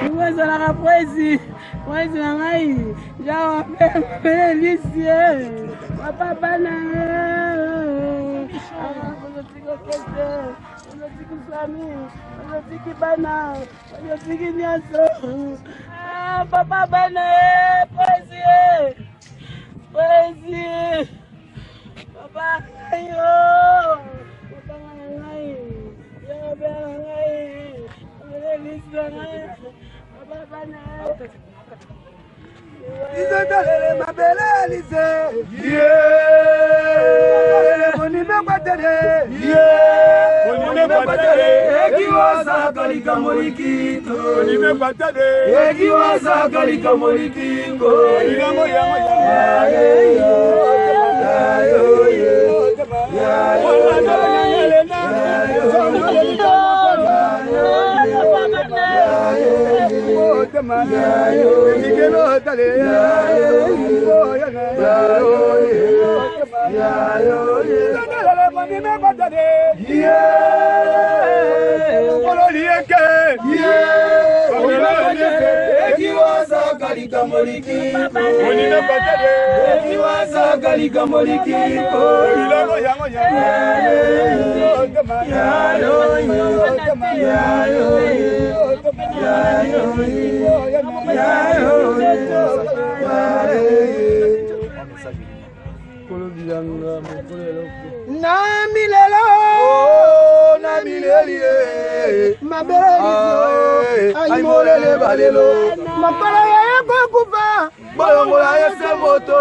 Ngo ezalaka presi presi na ngai jawa mpe elisi papa bana ozotiki okese ozotiki fami ozotiki bana ozotiki nyonso papa bana presi presi papa ngai yo papa na ngai yo bela ngai elisi na ngai papa bana. Izotalele mabele elise monime kwatele ekiwazaka likambo likito ekiwazaka likambo likingo. Ekiwazaka likambo likingo ekiwazaka likambo likingo. Na milelo na mileli mabele aimolele balelo makolo ya ye kokufa bolongola ye se moto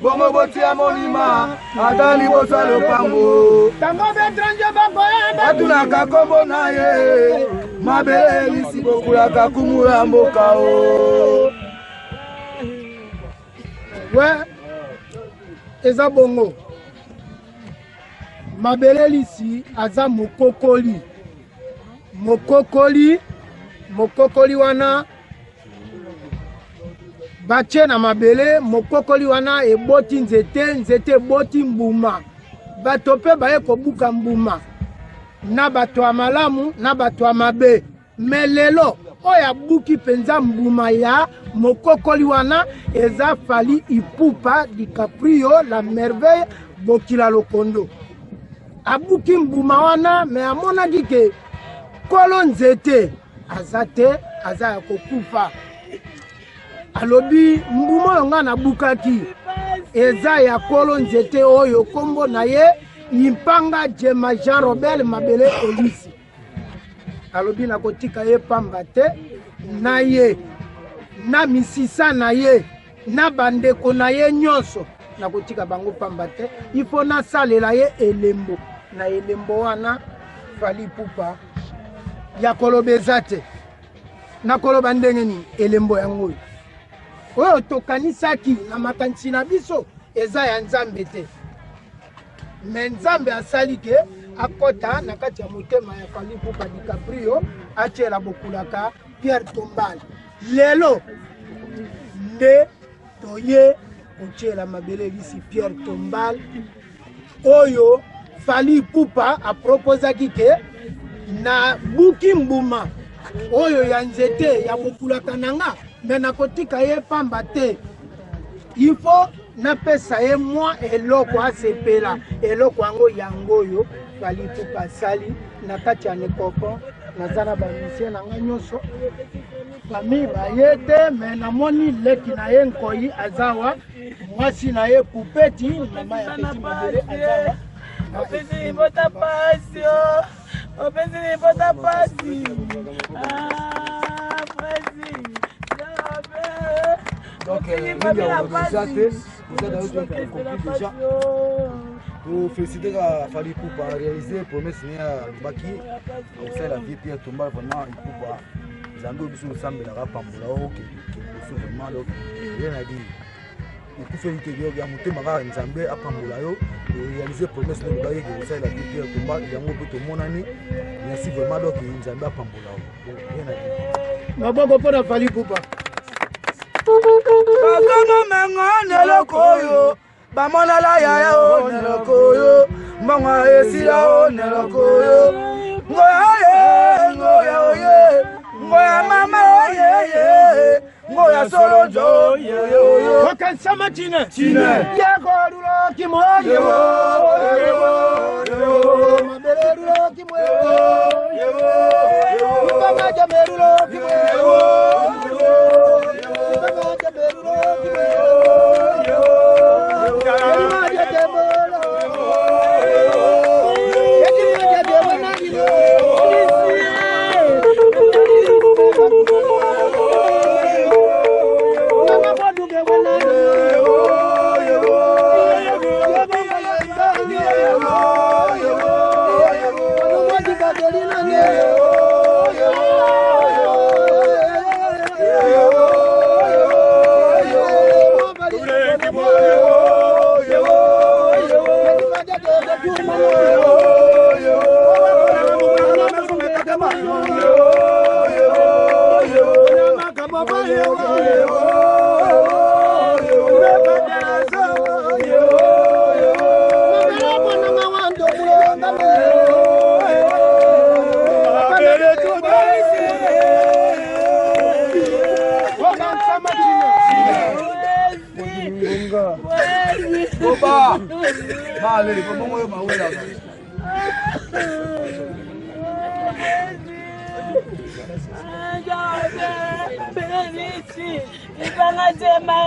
bongo botia monima ata liboso ya lopango. Ntango betranje bakoya batunaka kombo na ye mabele elisi bokulaka kumula mboka o. We eza bongo mabele lisi aza mokokoli mokokoli mokokoli wana batie na mabele mokokoli wana eboti nzete nzete eboti mbuma bato mpe baye kobuka mbuma na bato ya malamu na bato ya mabe. Me lelo oyo abuki mpenza mbuma ya mokokoli wana eza Fally Ipupa DiCaprio la merveille Bokila Lokondo. Abuki mbuma wana me amonaki ke kolo nzete aza te, aza ya kokufa. Alobi mbuma oyo ngai nabukaki eza ya kolo nzete oyo kombo na ye Impanga Jema Jean Robert Mabele Elisi. Alobi nakotika ye pamba te na ye na misisa na ye na bandeko na ye nyonso nakotika bango pamba te, ifo nasalela ye elembo na elembo wana Fally Ipupa ya koloba eza te. Nakoloba ndenge nini elembo yango oyo oyo tokanisaki na makanisi na biso eza ya Nzambe te, me Nzambe asali ke akɔta na kati ya motema ya Fally Ipupa DiCaprio atiela bokulaka Pierre Tombale. Lelo nde toye kotiela mabele elisi Pierre Tombale oyo Fally Ipupa aproposaki ke na buki mbuma oyo ya nzete ya bokulaka na nga, me nakotika ye pamba te, il faut napesa ye mwa eloko asepela. Eloko yango yango oyo Fally Ipupa asali na kati ya nekoko. Naza na bamisie na nga nyonso, famille baye te, me namoni leki na ye Nkoi azawa, mwasi na ye Pupeti, mama ya Peti Mabele azawa. Opesi libota pasi, opesi libota pasi. Presi. Donc, mingi ya koloba eza te, vous êtes compris déjà. Tofélicité kaka Fally Ipupa, réaliser promesse ne alobaki akosala vie Pierre Tombale. Vraiment Ipupa, Nzambe oyo biso osambelaka apambola oke liboso. Vraiment, donc rien à dire, ekufeli te ya motema kaka Nzambe apambola yo, réaliser promesse ne olobaki eke kosalela vie Pierre Tombale. Yango mpe tomonani, merci vraiment. Donc Nzambe apambola yo, donc rien à dire. Maboko mpona Fally Ipupa. Bakomomengo neloko oyo bamonala yaya o neloko oyo mbongo esila o neloko oyo ngoya ye ngoya oye ngoya mama. Sama chine. Chine. Yako rulo kimo yewo. Yewo. Yewo. Mabele rulo kimo yewo. Yewo. Yewo. Jame rulo kimo yewo. Yewo. Yewo. Jame rulo kimo yewo. Yewo. Yewo. Yewo. Oba! Male, bongo yo mawela. Libanga jema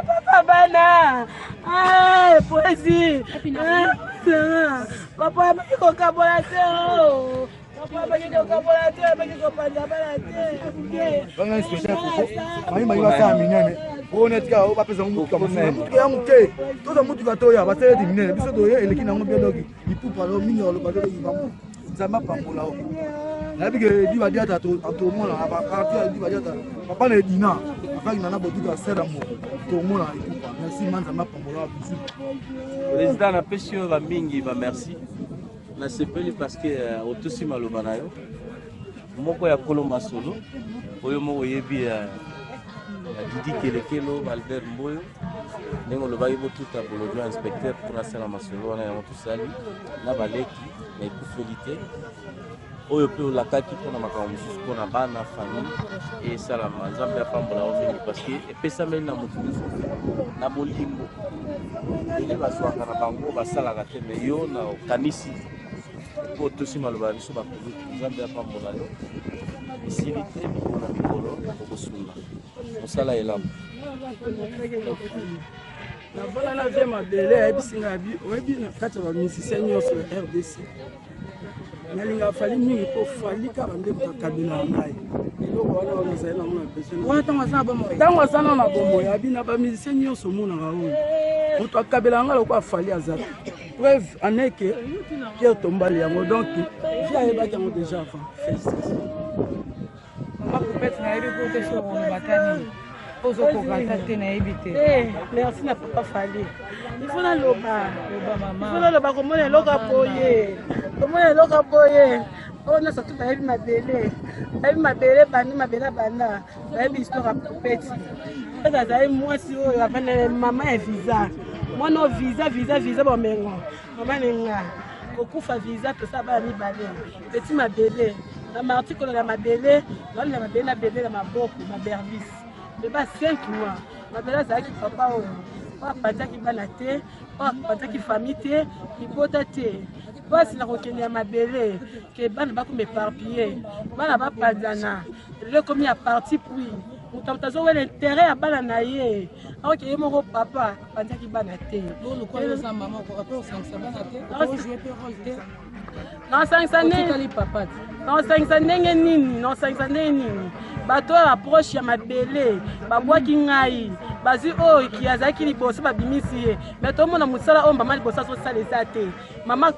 papa bana poesi papa abaki kokabola te papa abaki kokabola te abaki kopanza bana te Banga inspecteur koko. Mayi mayi basala minene. Oyo neti kaka oyo bapesa yango motuka mosusu. Motuka ya moke. Toza motuka toya basala ete minene. Biso toye eleki nango bien donc ipupa lo mingi oloba to loba Nzambe apambola yo. Nayebi ke Edi Badiata tomona na baparti ya Edi Badiata papa na Edina afaki na na boduka ya sera mo tomona ipupa. Merci ma Nzambe apambola yo bisous. Président napesi yo bamingi ba merci nasepeli parce que euh, otosi maloba na yo moko ya kolo masolo oyo moko oyebi ya Didi Kelekelo Albert Mboyo ndenge olobaki botuta bolodjo inspecteur mpo nasala masolo wana yango tosali na baleki na ekufeli te oyo mpe olakaki mpo na makambo mosusu mpo na bana famille esalama nzambe apambola yo mingi parce que epesameli na moto nyonso te na bolingo ebele bazwaka na bango basalaka te me yo na okanisi mpo otosi maloba ya biso bakulutu nzambe apambola yo esili te mikolo na mikolo okosunga mosala elamu navanda na vie mabele ayebisi ngai abi oyebi na kati ya bamusicien nyonso ya rdc nalingaka fali mingi mpo fali kaka nde moto akabela na ngai eloko wana wana azali nango na besoin ntango aza nano na bomoi abi na bamusicien nyonso omonaka oyo moto akabela ngai lokola fali aza te preuve en est que pierre tombali yango donc vie ayebaki yango déjà avant félicitation mama kupete nayebi ko te soki okoloba ta nini mpo ozokoka ata te nayebi te eh, merci na papa fali il faut naloba il faut naloba komona eloko ya boye komona eloko ya boye oyo nyonso tu bayebi mabele bayebi mabele bandi mabele abanda bayebi histoire ya popeti ete azali mwasi oyo afandele mama ya visa mwana oyo visa visa visa bomengo mama nenga kokufa visa tosala bana mibale peti mabele na marti kolola mabele naolela mabele na bebe na maboko na bervis beba 5 mois mabele azalaki papa oyo oyo apanzaki bana te oyo apanzaki famille te libota te mpasi na kokende ya mabele ke bana bakoma eparpille bana bapanzana lelo ekomi ya parti puis moto moto azowela interet ya bana na ye aoke ye moko papa apanzaki bana te nasangisa ndenge nini nasangisa ndenge nini bato oyo approche ya mabele babwaki ngai bazwi oyo ki azalaki liboso babimisi ye me tomona mosala oyo mama liboso azosala eza te mama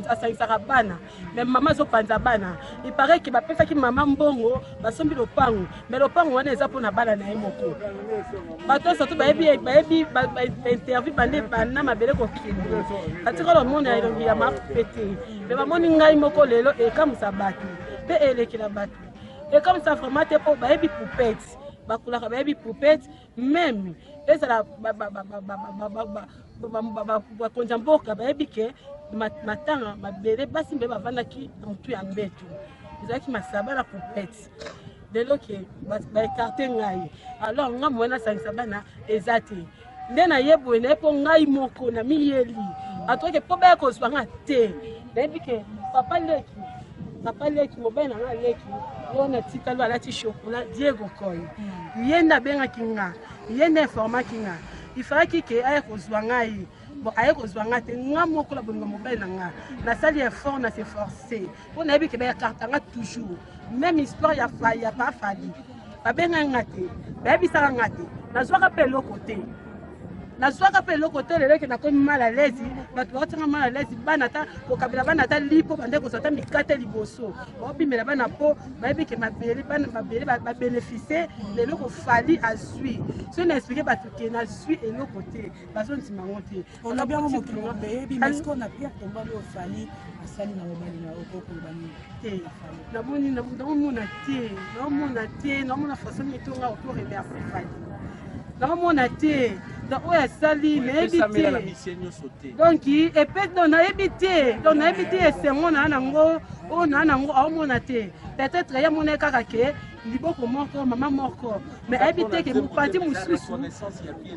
asangisaka bana me mama azopanza bana ipare ke bapesaki mama mbongo basombi lopango me lopango wana eza mpona bana na ye moko bato nyonso to bayebi bayebi bainterview bande banda mabele kokende batikala omona elongi ya mape te me bamoni ngai moko lelo ekamwisa bato mpe elekela bato ekamwisa vraiment te mpo bayebi poupete bakulaka bayebi poupete meme ezala bakonzi ya mboka bayebi ke matanga mabele basi mpe bavandaki na motu ya mbeto ezalaki masaba na poupete lelo ke baekarte ngai alors nga moye nasangisa bana eza te. Nde naye boye, naye mpo ngai moko namiyeli atoke mpo baya kozwa nga te. Nayebi ke papa leki, papa leki mobali na nga leki oyo natikali alati chocolat Diego Koy, ye nde abengaki nga, ye nde informaki nga, ifalaki ke aya kozwa ngai. Bon, aye kozwa nga te, nga moko na bolingo mobali na nga nasali effort, na se forcer mpo nayebi ke bayakarta nga toujours même histoire ya fa ya pa Fali. Babengaki nga te, bayebisaka nga te, nazwaka mpe eloko te, nazwaka mpe eloko te. Lelo eke nakomi mal à l'aise, bato bakotianga mal à l'aise, bana ata kokabela bana ata lipo, bande kozwa ata mikate liboso baobimela bana mpo bayebi ke mabele, bana mabele babénéficie na eloko Fali azwi. Soki na explike bato ke nazwi eloko te, bazondima yango te. Olobi yango, mokili oyebi. Mais ce na pierre tombale oyo Fali asali na mobali na yo, okoloba nini? Te, namoni, naomona te, naomona te, naomona façon nini tonga oko remercier Fali, naomona te. Donc oyo asali, nayebi te. Donc epe, donc nayebi te, donc nayebi te esengo naa nango oyo naa nango, aomona te. Peut-être ye amona kaka ke liboko moko, mama moko, mais ayebi te ke mopanzi mosusu,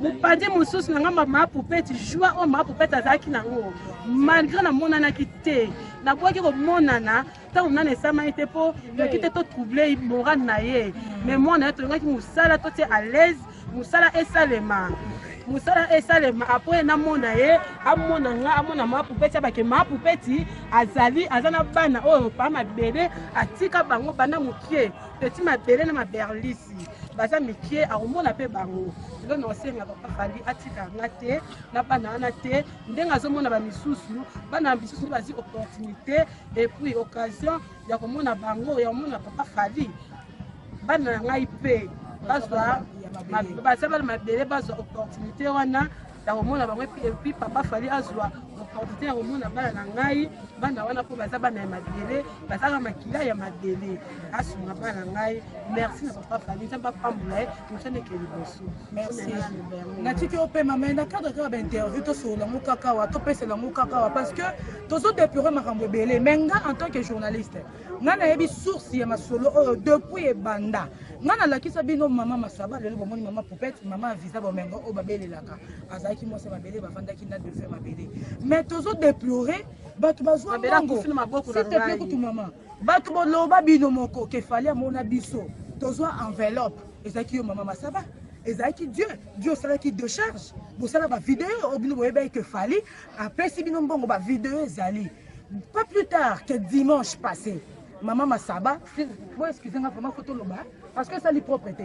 mopanzi mosusu na nga mama Pupeti, joie oyo mama Pupeti azalaki nango malgré namonanaki te, nabwaki komonana ntango nani esamaki te mpo toki te totrouble moral na ye. Mais mwana ye, tolingaki mosala totie à l'aise, mosala esalema, mosala esalema. Après namona ye, amona nga, amona mama Pupeti, abake mama Pupeti azali, aza na bana oyo pa mabele atika bango banda mokie, petit mabele na maberlisi baza mikie, akomona mpe bango. Lelo na osenga papa Fali atika nga te na bana wana te, ndenge azomona bamisusu, bana misusu nde bazwi opportunité et puis occasion ya komona bango, ya komona papa Fali. Bana na ngai mpe bazwa, baza bana mabele, bazwa opportunité wana ya komona bango. Et puis papa Fali azwa opportunité ya komona bana na ngai, bana wana mpo baza bana ya mabele, bazaka makila ya mabele, asunga bana na ngai. Merci na papa Fali, Nzambe apambola ye, mosala eke liboso. Merci, natiki yo pema. Mais na cadre kaka bainterview, tosolola yango kaka awa, topesela yango kaka awa, parce que tozodéplorer makambo ebele. Mais nga en tant que journaliste, nga nayebi source ya masolo oyo depuis ebanda. Nga nalakisa bino mama Masaba, lelo bomoni mama Poupette, mama Visa Bomengo oyo babelelaka, azalaki mwasi ya mabele, bavandaki na defe mabele. Mais tozodéplorer bato bazwa mbongo, s'il te plaît. Kutu mama, bato boloba bino moko ke Fali amona biso tozwa enveloppe, ezalaki yo mama Masaba, ezalaki Dieu, Dieu osalaki décharge, bosala bavideo oyo bino boyebaki ke Fali apesi bino mbongo, bavideo ezali. Pas plus tard que dimanche passé, mama Masaba, bo excuse nga vraiment, faut toloba parce que esali propre te.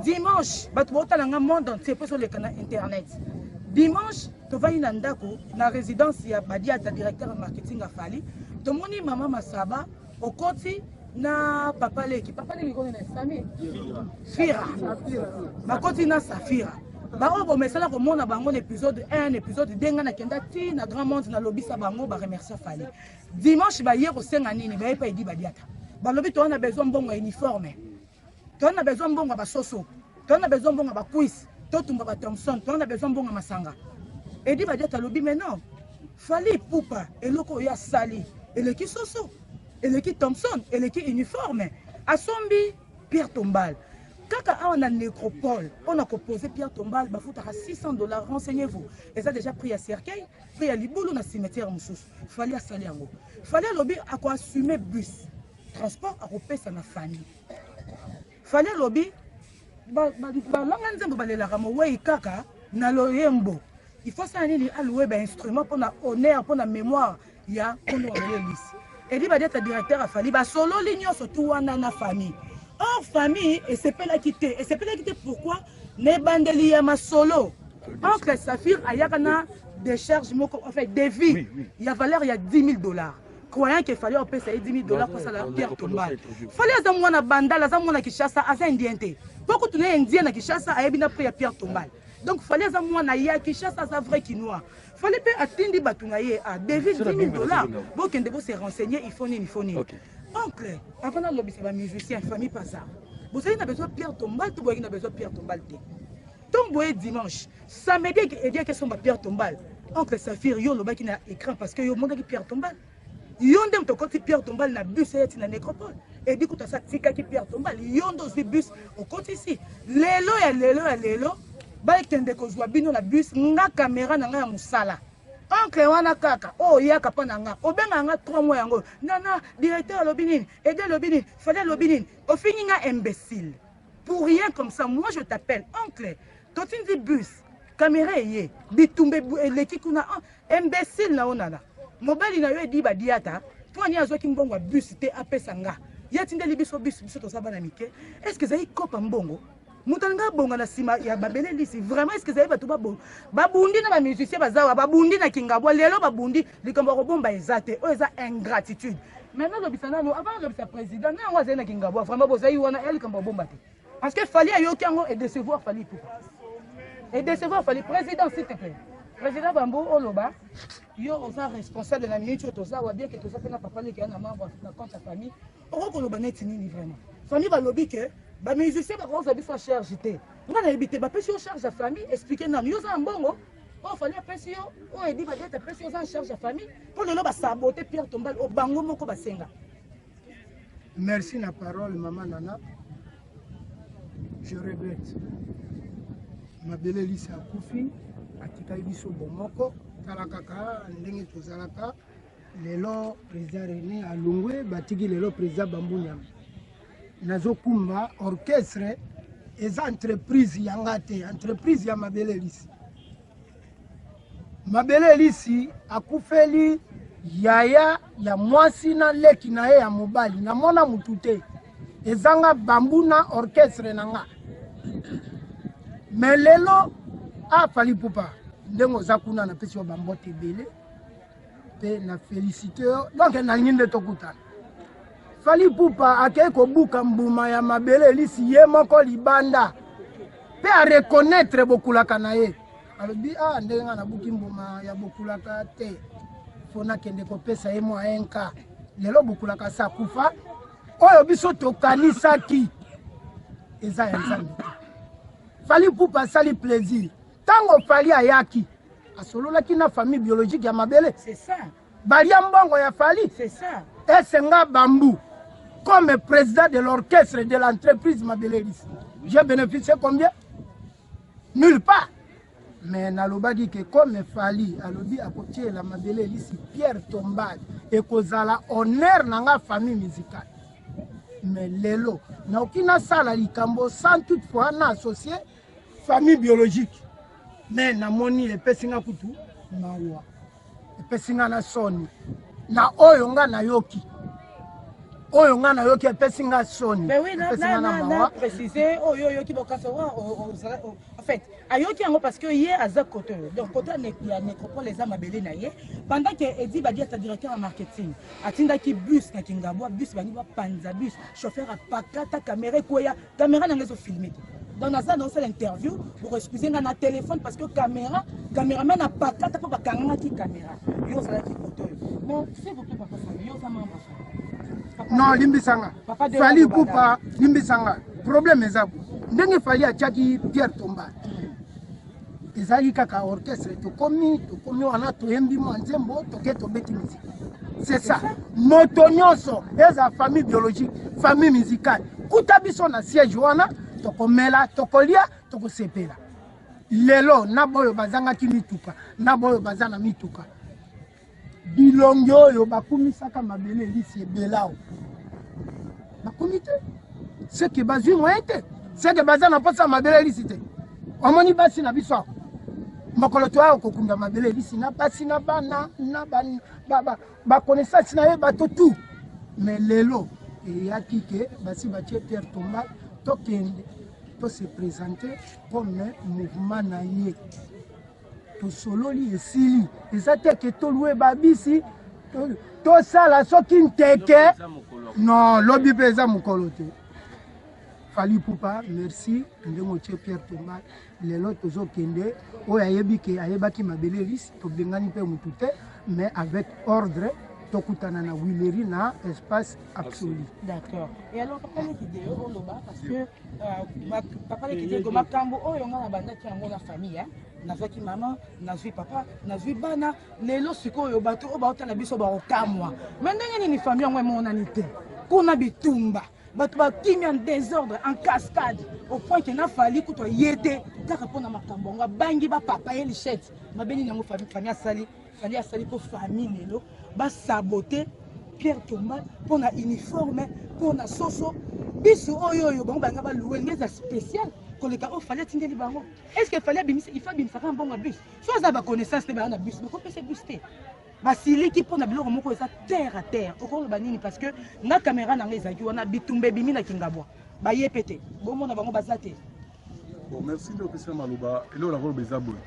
Dimanche, bato baotala nga monde entier mpo ezoleka na internet, dimanche tovandi na ndako na résidence ya Badiata, directeur ya marketing ya Fali, tomoni mama Masaba okoti na papa leki, papa leki koni na Sami Fira, bakoti na Safira, baoyo bomesala komona bango na épisode 1, épisode 2. Ngai nakenda ti na grand monde, nalobisa bango, baremercier Fali. Dimanche baye kosenga nini? Baye pa Edi Badiata, balobi toza na besoin mbongo ya uniforme, toza na besoin mbongo ya basoso, toza na besoin mbongo ya bacuisse, totumba bathomson, toza na besoin mbongo ya masanga. Edi Badiata alobi: mais non, Fali Pupa, eloko oyo asali eleki soso, eleki thomson, eleki uniforme. Asombi pierre tombale kaka awa na nécropole. Mpona kopose pierre tombale bafutaka 600 $. Renseignez-vous, eza déjà prix ya cercueil, prix ya libulu na cimetière mosusu. Fali asali yango. Fali alobi akoassume bus transport, akopesa na famille. Fali alobi balanga nzembo, balelaka mowei kaka na loyembo, il faut sala nini? Alouer bainstrument mpona honneur, mpona mémoire ya nkondo mabele Elisi. Edi Badiata, directeur afali, basololi nyonso tu wana na famille. Or famille esepelaki te, esepelaki te. Pourquoi? Na ebandeli ya masolo, oncle Safir ayaka na décharge moko, en fait devis ya valeur ya 10 000 $, croyant que Fali opesa ye 10 000 $ kosala pierre tombale. Fali aza mwana Bandala, aza mwana Kinshasa, aza indien te, mpo kutu na ye indien na Kinshasa ayebi na prix ya pierre tombale. Donc Fali aza mwana ya Kinshasa, aza vrai Kinois. Fali mpe atindi bato na ye a devis 10 000 $, bokende bose renseigner, il faut nini, il faut nini. Oncle, avant nalobisa bamusicien, famille Pasar, bozali na besoin pierre tombale to boyaki na besoin pierre tombale te? Ntongo boye dimanche, samedi, ediaki esomba pierre tombale. Oncle Safir, yo olobaki na écran parce que yo omonaki pierre tombale, yo nde moto okoti pierre tombale na bus eyeti na nécropole. Edi kutu asa atikaki pierre tombale, yo nde ozwi bus okotisi. Lelo ya lelo ya lelo, Bakende kozwa bino na bus, nga camera na nga ya musala. Oncle wana kaka oyo oyaka pa na nga, obengaka nga 3 mois yango. Nana, directeur alobi nini? Ede alobi nini? Fally alobi nini? Ofingi nga imbecile. Pour rien comme ça, moi je t'appelle oncle. Totindi bus, camera eye, bitumba eleki kuna. Imbecile na yo nana. Mobali na yo edi badiata, mpo ani azwaki mbongo ya bus te apesa nga. Ye atindeli biso bus, biso toza bana mike. Est-ce que ezali kopa mbongo? Moto alingi abonga na nsima ya Mabele Lisi, vraiment est-ce que ezali bato babonga? Babundi na ba musiciens baza wa, babundi na Kingabwa, lelo babundi, likambo ya kobomba eza te. Oyo eza ingratitude. Mais nalobisa nano, avant nalobisa président, na yango azali na Kingabwa, vraiment bozali wana, ya likambo ya kobomba te. Parce que Fally ayoki yango et décevoir Fally Ipupa. Et décevoir Fally. Président, s'il te plaît. Président Bambou oloba, yo oza responsable na minute oyo toza wa bien que toza pe na papa leki ya na membre na compte ya famille. Okoki koloba neti nini vraiment? Famille balobi que ba musiciens bakozwa biso charge te. Nga nayebi te, bapesi yo charge ya famille, expliquer nanu. Yo oza na mbongo? Oyo Fally apesi yo, oyo Eddy Badiata apesi yo, oza en charge ya famille. Po lelo ba saboter Pierre Tombal, oyo bango moko basenga. Merci na parole maman Nana. Je regrette. Mabele Lisa akufi, atikali biso bomoko. Tala kaka ndenge tozalaka lelo président René alongwe, batiki lelo président Bambou Nyama. Nazokumba orchestre eza entreprise ya nga te, entreprise ya Mabele Lisi. Mabele Elisi akufeli yaya ya mwasi na leki na ye ya mobali. Namona mutu te, ezanga bambu na orchestre na nga. Me lelo a Fally Ipupa, ndenge oza kuna napesi yo bambote ebele mpe na felicite yo, donc nalingi nde tokutana. Fally Ipupa akei kobuka mbuma ya Mabele Elisi ye moko libanda mpe a reconnaître bokulaka na ye. Alobi ah, ndenge nga nabuki mbuma ya bokulaka te, fo nakende kopesa ye mwa enka. Lelo bokulaka sa kufa, oyo biso tokanisaki eza ya Nzambe te. Fally Ipupa asali plaisir ntango Fally ayaki, asololaki na famille biologique ya Mabele. C'est ça. Balia mbongo ya Fally. C'est ça. Esenga Bambou comme président de l'orchestre de l'entreprise Mabele Lisi, j'ai bénéficié combien? Nulle part. Mais nalobaki ke comme Fally alobi akotiela Mabele Elisi Pierre Tombale, ekozala honneur na nga famille musicale. Mais lelo nakoki nasala likambo sans toutefois na associer famille biologique. Mais namoni epesi nga kutu mawa, epesi nga na soni na oyo nga nayoki, oyo nga nayoki epesi nga soni. Mais oui, na, na, na, na préciser oyo oyoki bokasa wa en fait ayoki yango parce que ye aza côté oyo, donc côté ya nécropole eza mabele na ye, pendant que Eddy Badiata directeur ya marketing atindaki bus na Kingabwa, bus bangi bapanza bus, chauffeur apakata caméra ekweya, caméra nanga ezofilme te. Donc naza naosala interview, bokoexcuse nga na téléphone parce que caméra, caméraman apakata mpo bakangangaki caméra. Yo ozalaki côté oyo. Bon, s'il vous plaît papa Fally, yo oza membre Papa Non, limbisanga. Papa de Fally Papa Ipupa, limbisanga. Problème eza bo. Ndenge Fally atiaki Pierre Tombale, ezalaki kaka orchestre, tokomi wana toyembi mwa nzembo, toke tobeti musique. C'est ça. Moto nyonso eza famille biologique, famille musicale. Kuta biso na siège wana, tokomela, tokolia, tokosepela. Lelo na boyo bazangaki mituka, na boyo baza na mituka. Bilongi oyo bakumisaka Mabele Elisi ebelao bakomi te, seke bazwi moyen te, seke baza na mposa Mabele Elisi te. Omoni basi na biso awa, mokolo toya kokunda Mabele Elisi na basi na bana na bakonaissance na ye bato tout. Mais lelo eyaki ke basi batie Pierre Tombale, tokende to se présenter comme mouvement na ye. Tosololi esili, eza te ke tolue babisi tosala soki nteke. Non, lobi mpe eza mokolo te. Fally Ipupa, merci ndenge otie Pierre Tombale. Lelo tozokende, oyo ayebi ke ayebaki Mabele Elisi, tobengani mpe motu te, mais avec ordre tokutana na Willery na espace absolu. D'accord. Et alors papa leki de oloba parce que papa leki de makambo oyo nga na bandaki yango na famille, hein. Nazwaki mama, nazwi papa, nazwi bana. Lelo sikoyo bato oyo baotala biso bakokamwa. Mais ndenge nini famille yango emonani te? Kuna bitumba. Bato bakimi en désordre, en cascade, au point que na Fally kutu aye te kaka mpo na makambo yango, abangi bapapa ye lichette. Mabe nini yango famille asali? Fally asali mpo famille lelo basabote Pierre Tombal mpo na uniforme, mpo na soso biso oyo oyo bango balinga balouer nde eza spécial koleka oyo Fally atindeli bango. Est-ce que Fally abimisa, il faut abimisaka mbongo ya bus? So aza ba connaissance te, baya na bus, bakopesa bus te. Basiliki mpo na biloko moko eza terre à terre. Okoloba nini? Parce que nga caméra na nga ezalaki wana, bitumba ebimi na Kingabwa, baye pe te, bomona bango baza te. Bon, merci nde opesi maloba. Eloko nakoloba eza boye.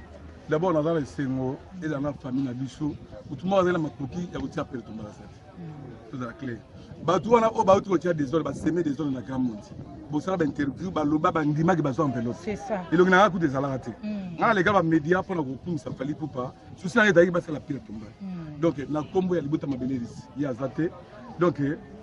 D'abord naza na esengo ezala na famille na biso, motu moko azali na makoki ya kotia pele tombala sa te, tozala clair. Bato wana oyo bauti kotia désordre, baseme désordre na grand monde, bosala bainterview, baloba bandimaki bazwa enveloppe. Elongi na nga kutu ezalaka te. Nga naleka bamédia mpona kokumisa Fally Ipupa, susi na nga ezalaki basala pire tombale. Donc na nkombo ya libota mabele elisi ye aza te. Donc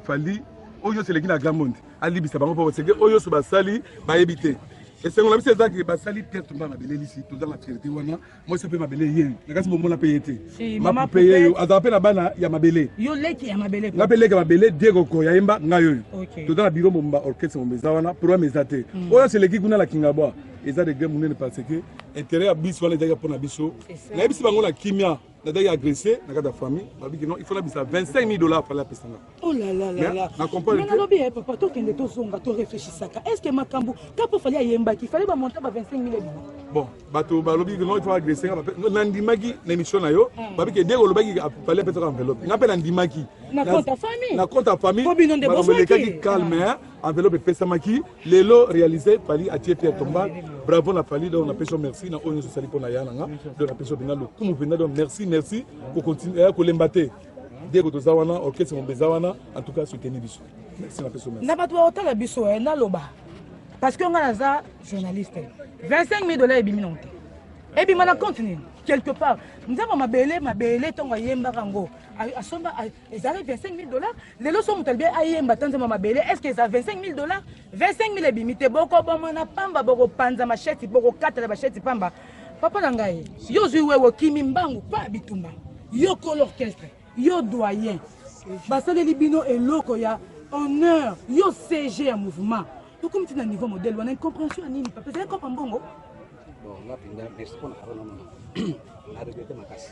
Fally oyo nyonso eleki na grand monde alibisa bango, mpo baseke oyo nyonso basali bayebi te. Esengo na biso ezaki basali pierre tombale mabele elisi, toza na fierté wana. Mwasi mpe mabele yeyo na kasi bomona mpe ye te, mapupe yeyo azala mpe na bana ya mabele. Yo leki ya mabele, nga mpe leki ya mabele, Diego Koya yemba ngai oyo. Toza na biro momba, orchestre momba eza wana, programme eza te. Oyo nyonso eleki kuna na Kingabwa eza regret monene, parce que intérêt ya biso wana ezalaki mpona biso. Nayebisi bango na kimia, nazalaki agressé na kati ya famille, babiki non, il faut nabisa 25 000 $, fallait apesanga. Oh là là là là. Na comprendre. Mais nalobi eh papa, tokende tozonga, toréfléchissaka. Est-ce que makambo ka po Fally ayembaki, fallait bamonta ba 25 000 ebima? Bon, bato balobi non, il faut agresser nga. Nandimaki na émission na yo, babiki Diego olobaki fallait apesaka enveloppe, nga mpe nandimaki. Na compte ya famille. Na compte ya famille. Po bino nde makambo bozwaki. elekaki calme, enveloppe epesamaki, lelo réalisé, Fally atie pierre tombale. Bravo na Fally. Donc napesi yo merci na oyo nyonso osali mpo na ya na nga. Donc napesi yo mpenza lokumu mpenza. Donc merci, merci, kocontinue kolemba te. Diego, toza wana, orchestre mombe eza wana. En tout cas soutenir biso. Merci, napesi yo merci. Na bato baotala biso, naloba parce que nga naza journaliste. 25 000 $ ebimi nango te, ebima na compte nini? Quelque part nzambe mabele mabele ntongo ayembaka yango, asomba ezalaki 25 000 $. Lelo so moto alibi ayemba ta nzambe mabele, est ce que eza 25 000 $? 25 000 ebimi te. Bokoboma na pamba, bokopanza machette, bokokatela bachette pamba. Papa na ngai, yo ozwi wewe, okimi mbangu pa bitumba. Yo kolo orchestre, yo doyen, basaleli bino eloko ya honneur. Yo CG ya mouvement, tokomi ti na niveau modèle wana. Incompréhension ya nini, papa? Ezali kopa mbongo. Bon, nga mpenza merci mpona parole wana. Na regretter makasi.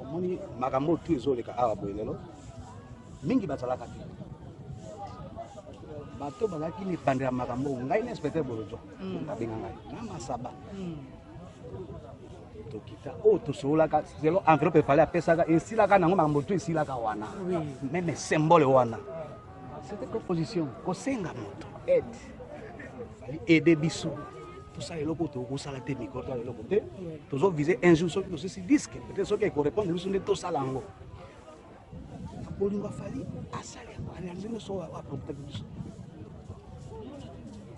Omoni makambo oyo tu ezoleka awa boye lelo, mingi bazalaka te. Bato bazalaki mibandela makambo oyo, ngai na inspecteur Bolojo babenga ngai na Masaba, tokita oyo tosololaka zelo. Enveloppe efale apesaka, esilaka nango, makambo tu esilaka wana. Même symbole wana, c'était proposition kosenga moto aide. Fally aide biso tosala eloko oyo tokosala te, mikolo tosala eloko te. Tozovise un jour soki tosisi disque, peut-être soki ekorépondre biso nde tosala yango. Bolingo afali asali yango, aréalise nyonso oyo apromotaki biso.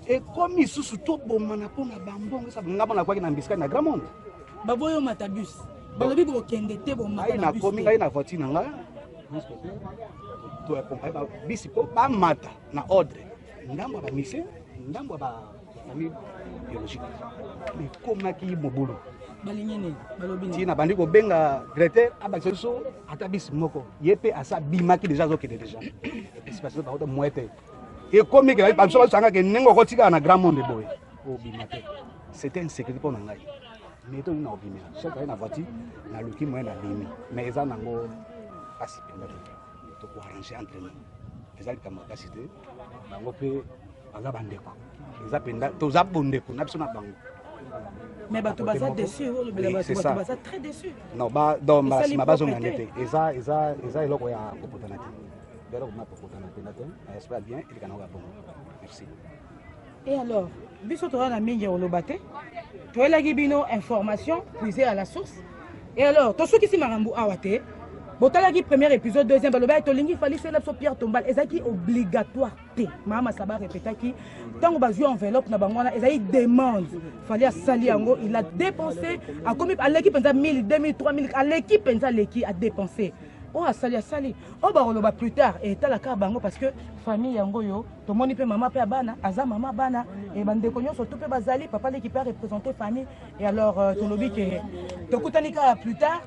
Ekomi lisusu tobomana mpona bambongo. Nga mpo nakwaki na mbisikati na grand monde. Baboyi omata bus, balobi bokende te, bomata ngai na bus nakomi te. Ngai na voiture na ngai toaccompagne bisi mpo bamata na ordre, ndambo ya bamusicien, ndambo ya bafamille biologique. Ekomaki mobulu. Balingi nini? Balobi nini? Ntina bandi kobenga directeur abakisa biso ata bisi moko. Ye mpe asa abimaki déjà, azokende déjà, epesi basi bakota moye te. Ekomi ke babiso basangaka ndenge okotikala na grand monde boye, obima te. C'était insécurité mpo na ngai, mais toni na obimela chaque aye na voiture, naluki moyen, nabimi. Mais eza nango mpasi mpenza te, tokoarrange entre nous. Eza likambo makasi te, bango mpe baza bandeko, eza mpenza toza bondeko na biso na bango. Mais bato baza déçu, olobela bato, bato baza très déçu. Non, ba donc mbala Esali nsima bazonga propre nde te. Eza eloko ya kopotana te, eloko na kopotana mpenza te. J'espère bien eleka nango ya bongo. Merci. Et alors biso toza na mingi ya koloba te, toyelaki bino information puisée à la source. Et alors tosukisi makambo awa te. Botalaki premier épisode, deuxième, balobaki tolingi Fally sela biso pierre tombale. Ezalaki obligatoire te. Mama Saba répétaki, ntango bazwi enveloppe na bango wana, ezali demande. Fally asali yango, il a dépensé, akomi aleki mpenza 1000, 2000, 3000, aleki mpenza, aleki, adépensé. Oyo asali, asali. Oyo bakoloba plus tard etalaka bango, parce que famille yango oyo tomoni mpe mama mpe ya bana, aza mama bana e bandeko nyonso tu mpe bazali, papa leki mpe areprésente famille. Et alors tolobi ke tokutani kaka plus tard.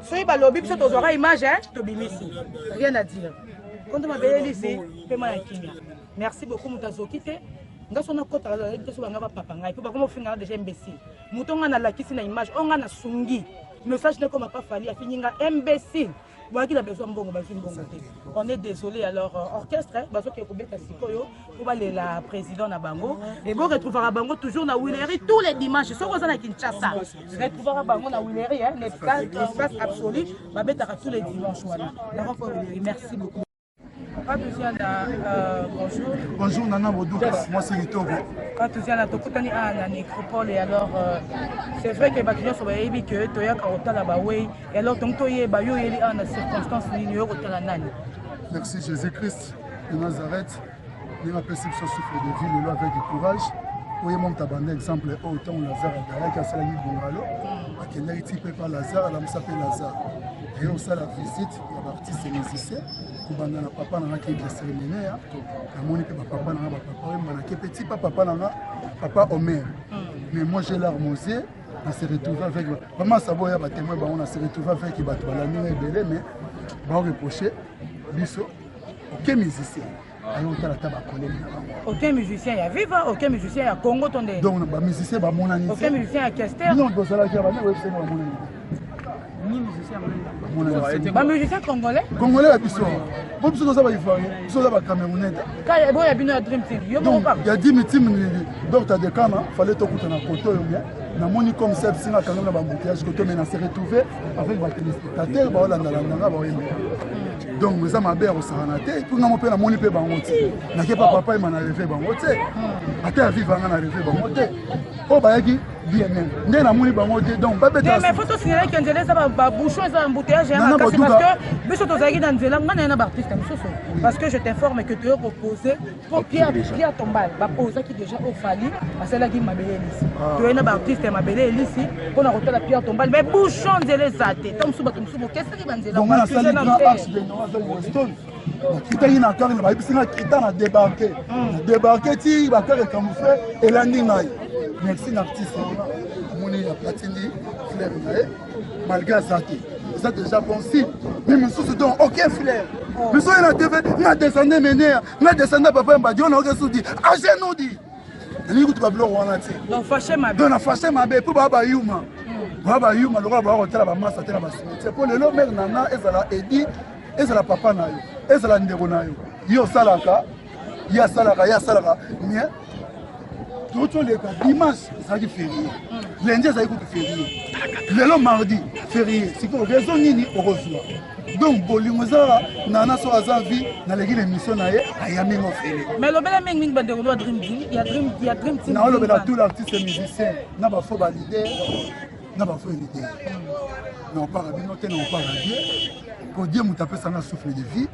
Soki balobi biso tozwaka image, tobimisi, rien à dire. Konto mabele lisi pema ya kimia. Merci beaucoup moto azoki te. Nga so nakotaka nayebi te so banga bapapa ngai mpo bakoma ofinga nga déjà imbécile. Moto nga nalakisi na image oyo nga nasungi message nekoma pa Fally afingi nga imbécile. Boyaki na besoin mbongo bazwi mbongo te. On est désolé alors euh, orchestre bazokende kobeta sikoyo mpo balela président na bango et bo retrouvera bango toujours na Willery tous les dimanches soki oza na Kinshasa retrouvera bango na Willery hein, l'espace absolu babetaka tous les dimanches wana na rond-point Willery. Merci beaucoup. Patuziana, euh, bonjour. Bonjour Nana Boduka, moi c'est Kitoko. Patuziana, tokutani awa na nécropole et alors euh, c'est vrai que bato nyonso bayebi que toyaka kotala bawei et alors tongi toyeba yo oyeli awa na circonstance nini oyo kotala nani? Merci Jésus-Christ de Nazareth. Ndenge apesi biso souffle de vie lelo avec courage. Oye mo moto abanda exemple oyo ntango Lazare adalaki asalaki bungalo akendaki ti mpe pa Lazare alamusa mpe Lazare aye kosala visite ya baartiste musicien kobanda na papa na nga ki Meneya namoni mpe bapapa na nga bapapa oyo manake mpe ti pa papa na nga papa Omer. Mais moi j'ai larme aux yeux na se retrouver avec vraiment sabo ya batémoin bango na se retrouver avec bato balandi nga ebele mais baoreproche biso aucun musicien aye otala ata bakolege na bango. Aucun musicien ya Viva, aucun musicien ya Congo to nde. Donc bamusicien bamonani. Aucun musicien ya Kester. Non, tozalaki ya bana oyebisa ngo bamonani. Ni musicien bamonani. Ba musicien congolais? Congolais ya biso. Po biso toza ba Ivoirien, biso toza ba Camerounais. Kaya boya bino ya Dream Team. Yo moko kaka. Ya Dream Team ni Dr Dekana, fallait tokutana koto oyo bien. Namoni comme ça bisinga kangami na ba embouteillage koto mais na se retrouver avec ba téléspectateurs baolandalanda nga baoyembela. Donc eza mabe ya kosakana te mpo ngango mpe namoni mpe bango te nake pa papa ema na reve bango te ata ya viva nga na reve bango te oyo bayaki bien nde namoni bango te donc babeta. Mais faut tosignaler que nzela eza babouchon eza embouteillage ya makasi parce que biso tozalaki na nzela nga na ye na baartiste mosusu parce que je t'informe que toyo kopose po Pierre Pierre Tombal baposaki déjà oyo Fally asalaki mabele elisi toye na baartiste ya mabele elisi mpona kotala Pierre Tombal mais bouchon nzela eza te to mosusu bato mosusu bokesaki banzela. Bongo nasali grand arche de Noah azali Weston nakitaki na kare bayebisi nga kita na débarke na débarke ti bakare camoufle elandi ngai. Merci na artiste wana amoni aplatindi fleur na ye malgré aza te eza déjà bon signe mais mosusu donc aucun fleur miso ye na tv nga descende menea nga descende papa mbadi oyo naoke sudi agenou di nalingi kutu babiloko wana te. Donc na fashe mabe mpo baa bayuma baa bayuma lokola baa kotala bamasa te na basimetiere mpo lelo mare nana ezala edi ezala papa na yo ezala ndeko na yo ye osalaka ye asalaka ye asalaka mais touti oleka dimanche ezalaki férié lundi ezalaki kutu férié lelo mardi férié sikoyo raison nini okozwa donc bolingo eza kaka nana soki aza vie naleki na émission na ye ayambi ngo ofele. Mais lobela mingi mingi bandeko ya Dream Team ya Dream ya Dream Team. Naolobela tout l'artiste musicien na bafo balider na bafo leader na opara bino te na opara die po die moto apesanga souffle de vie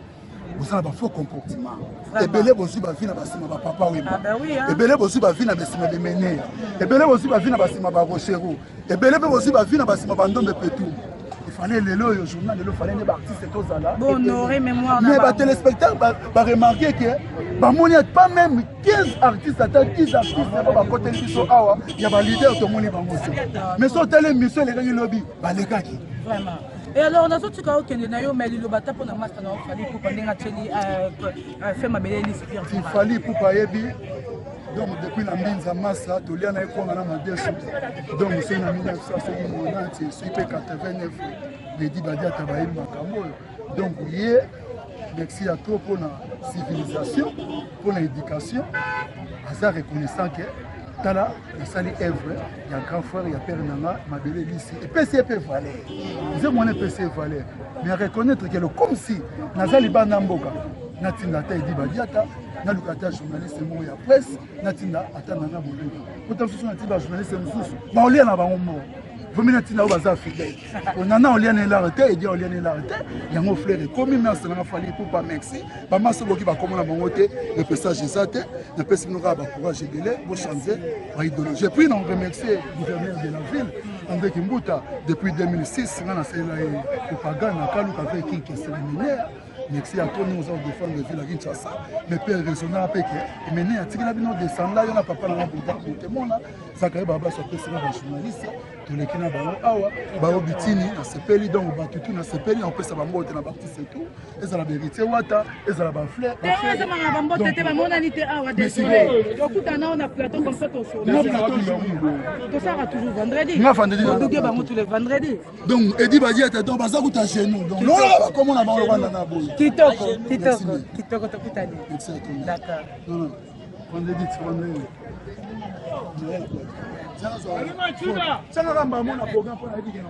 bozala ba faux comportement ebele bozwi bavi na basima bapapa wemba ebele bozwi bavi na basima bemeneya ebele bozwi bavi na basima barochero ebele mpe bozwi bavi na basima bandombe petu efale lelo oyo journal lelo fale nde baartiste tozala mais batelespectateur baremarke ke bamoni pas même 15 artistes ata 10 artistes po bakoteli biso awa ya balider tomoni bango te mais so otali émission elekaki lobi balekaki. Vraiment. Et alors nazotika okende na yo mais liloba ata mpona master na Fally Ipupa ndenge atieli fe mabele elisi Pierre Tombal. Fally Ipupa ayebi donc depuis na mbinza masa tolia na ye kwanga na madesu donc soki na 1990 soki mpe 89 Lady Badiata bayebi makambo oyo donc ye merci ya trop mpona civilisation mpona éducation aza reconnaissant ke tala nasali œuvre ya grand frère ya père na nga mabele lisi epesi ye mpe valeur nzembo wana epesi ye valeur mais reconnaître ke comme si naza libanda mboka natinda ata Edi Badiata naluka ata journaliste moko ya presse natinda ata nana boduka pota mosusu natinda bajournaliste mosusu baolia na bango moko vomi natinda oyo baza fidèle onana olia na elare te edi olia na elare te yango fleur ekomi merci nanga Fally Ipupa merci bamasa boki bakoma na bango te repessage eza te napesi bino kaka bacourage ebele bochange baidéologie. Et puis na remercier gouverneur de la ville André Kimbuta depuis 2006 nga nasalela ye propagande na kaluka avec kinkeseminaire. Merci à toi, nous allons défendre la ville à Kinshasa. Mais père raisonnant mpe ke emene atikela bino descendre yo na papa na nga Bouddha Botemona Zakari Baba apesaka bajournaliste. Toleki na bango awa, bayo bitini nasepeli, donc bato tu nasepeli, nakopesa bambote na baartiste tout, ezala baheritier Wata, ezala bafleur. Te, oyo ezamaka bambote te, bamonani te awa. Désolé, tokutana nao na plateau, comme ça tosolola. Tosalaka toujours vendredi. Nga vendredi. Oduke bango tous les vendredi. Donc edi badiata, donc baza kuta genou, donc lolaka bakomona bango lokola na boye. Kitoko, kitoko, kitoko, tokutani. D'accord. Non, non. Vendredi, vendredi. Tiangaka mbamo na programme mpo nayebi ke na.